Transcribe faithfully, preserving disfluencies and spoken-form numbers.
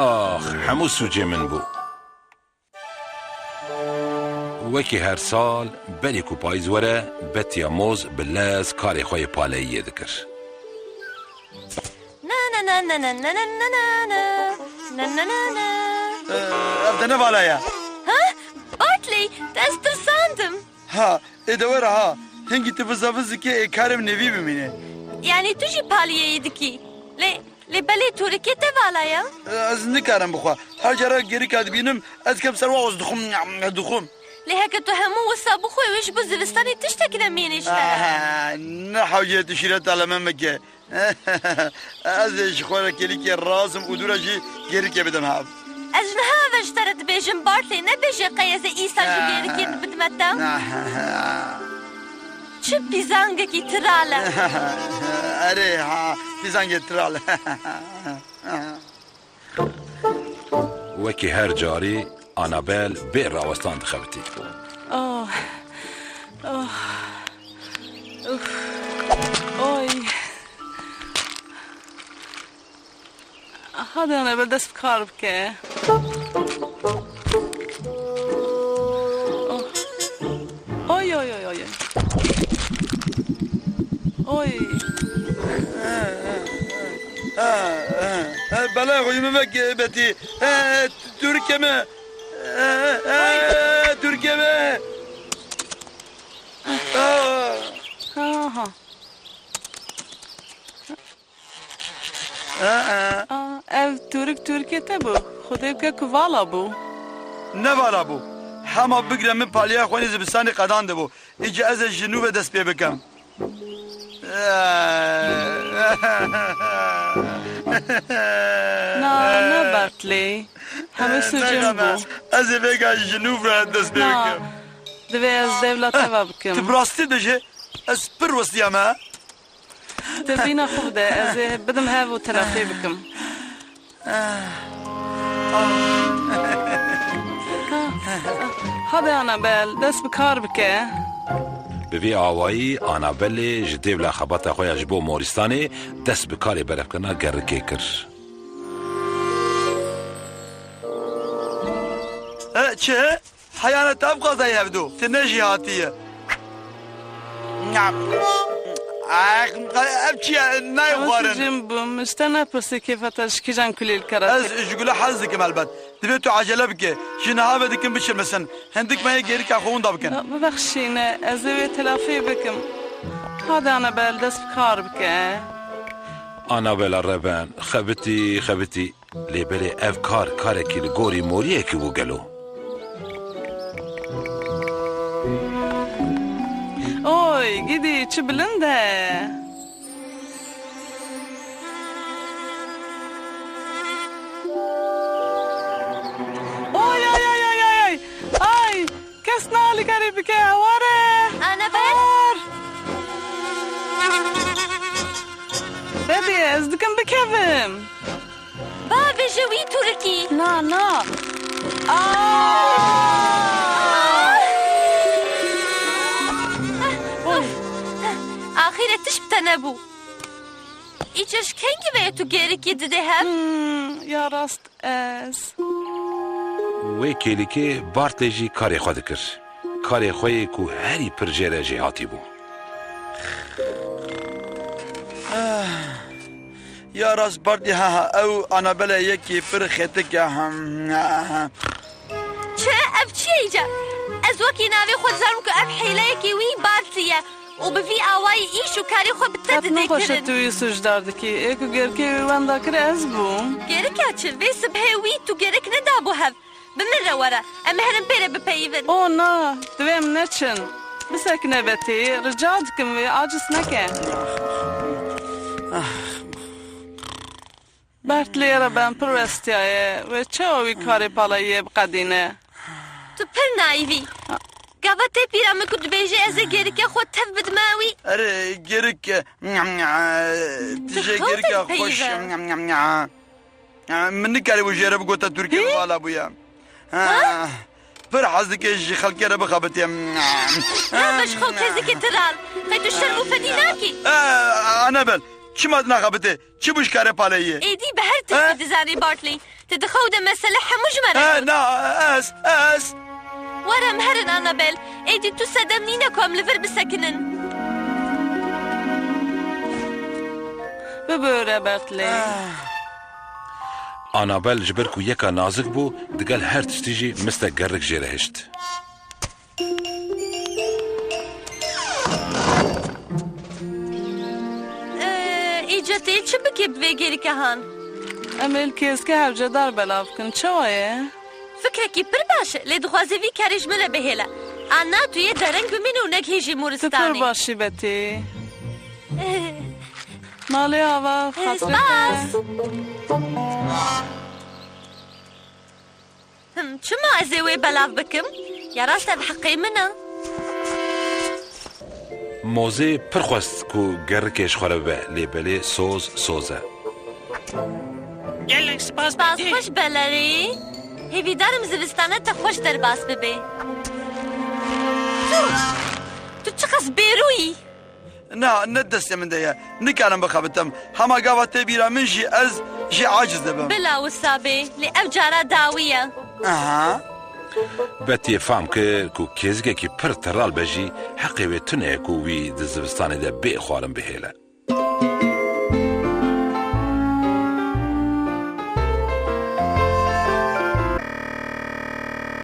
Ax, hemû sûcê min bû. Wekî her sal, berî ku payîz were, Betiya Moz bi lez karê xwe yê paleyiyê dikir. Na, na, na, na. Na, na, na, na. Na, na, na, na. Ev de ne vala ye? Ha? Bartley, te ez tirsandim. Ha, ê de were ha. Hingî tu viza viz dikê, ê karê min ê vî bimîne. Yanî tu jî paliyeyî dikî. Lê, lê belê tûrikê te vala ye? Ez nikarim bixwe. Her cara gerika dibînim, ez kem ser wan, ez dixwim, dixwim. Lê heke tu hemû wisa bixwe, wê ji bo zivistanê tiştek nemîne ji te re. Aha, ne hewce tu şîreta li min bike. Ez ê ji xwe re kêlîkê razim û dû re jî gêrikê bidim hev. Ez ji niha ve ji te re dibêjim, Bartley, nebêje qey ez ê îsal jî gêrikê bidime te. Çi pîzangekî tiral e. Erê ha, pîzangê tiral. Wekî her carî Anabel bê rawestan dixebitî. Oh. Oh. Uf. Oy. Hadi Anabel, dest bi kar bike. Oh. Oy, oy, oy, oy, oy. Oy. Belê xwe min vek, Betî. Tûrikê me. Tûrikê me. Aha. Aa, ev tûrik tûrikê te bû. Xwedê bike ku vala bû. Ne vala bû. Hema bigre min paliya xwe nê zivistanê qedandibû. Îca ez ê ji nû ve dest pê bikim. Na, na Bartley. Hemû sûcê min bû. Ez ê vêga ji nû ve dest pê bikim. Divê ez dewla te ve bikim. Tu bi rastî dibêjî? Ez pir westiyame. Tu bîna xwe bide, ez ê bidim hev û telafî bikim. Hadi Anabel, dest bi kar bike. Bi vî awayî Anabelê ji dêvla xebata xwe ya ji bo Morîstanê dest bi karê berevkirina gerikê kir. E, çi? Heyana te ev qazayê hevdo. Tu ne jî hatiye. Ev çi ye? Nayê xwarin. Cem bûm. Ji te nepirsî kêfa te ji kîjan kulî li kere. Ez ji gule hez dikim elbet. Divê tu ecele bike. Ji niha ve dikim biçilmisin. Hindik me yê gêrika xwe winda bikin. Bibexşîne. Ez ê wê telafî bikim. Hadi Anabel, dest bi kar bike. Anabela reben. Xebitî, xebitî. Lê belê ev kar, karekî li gorî moriyekî bû gelo? Oy, gidî, çi bilind e! Oy, ay, ay, ay, ay, ay! Ay! Kes nalikarî bike, were! Anabel! War! Bebê, ez dikim bikevim. Bavêje wî tûrikî. Na, na. Aa! Oy. Axîret tişt bi te nebû. Îcar ji kengî ve ye tu gêrikê didê hev? Hmm, ya rast ez. Wê kêlîkê Bartley jî karê xwe dikir. Karê xwe yê ku herî pir jê re jêhatî bû. Ya rast Bartley, ha ha, ew Anabela yekî pir xetik e, ha. Çi? Ev çi ye îcar? Ez wekî navê xwe dizanim ku ev hêleyekî wî Bartley ye û bi vî awayî îş û karê xwe bi te didê kirin. Nexweş e tu wî sûcdar dikî. Ê ku gêrikê wî wenda kir ez bûm. Gêrika çi? Vê sibhê wî tu gêrik nedabû hev. Bi min re were. Em ê herin pê re bipeyivin. O na, divê em neçin. Bisekine Betî, rica dikim wê aciz neke. Bartley re ben pir westiyaye, wê çawa wî karê palayiyê biqedîne? Tu pir naîvî. Gava tê pîra min ku dibêje ez ê gêrikê xwe tev bidime wî. Erê, gêrik, e, tu jê gêrika xweş, e, min nikarîbû jê re bigota Tirkiyê vala bûye. Ha? Pir hez dike ji xelkê re bixebitê. Nebe ji xwe kezikê tiral. Qey tu şerm û fedî nakî? E, Anabel, çima tu naxebitê? Çi bû ji karê paleyiyê? Êdî bi her tiştî dizanî Bartley. Ti di xew de mesele hemû ji me re Eh, got. Na, ez, ez. Were em herin, Annabel. Êdî tu sedem nîne ku em li vir bisekinin. Bibore, Bertley. Ah. Annabel ji ber ku yeka nazik bû, digel her tiştî jî mistek gerik jê re hişt. Ee, îca tê çi bike bi vê gerike han? Em ê li kêske hewcedar belav bikin. Çawa ye? Fikrekî pir baş e, lê dixwaze vî karê ji min re bihêle. Anna, tu yê dereng bimîne û negihêjî Mûristanê. Tu pir baş î, Betî. Malê ava, xatirê te. Spas. Him, çima ez ê wê belav bikim? Ya rast ev heqê min e. Mozê pir xwest ku gerikê ji xwe re bibe, lê belê soz, soz e. Gelek spas, Spas Betî. Xweş, Belerî. Hêvîdarim zivistane te xweş derbas bibe. Tu çiqas bêrû yî. Na, ne destê min de ye. Nikarim bixebitim. Hema gava tê bîra min jî ez jê aciz dibim. Bila wisa bê, lê ev cara dawî ye. Aha. Betiyê fam kir ku kêzikekî pir teral be jî heqê wê tune ye ku wî di zivistanê de bê xwarin bihêle.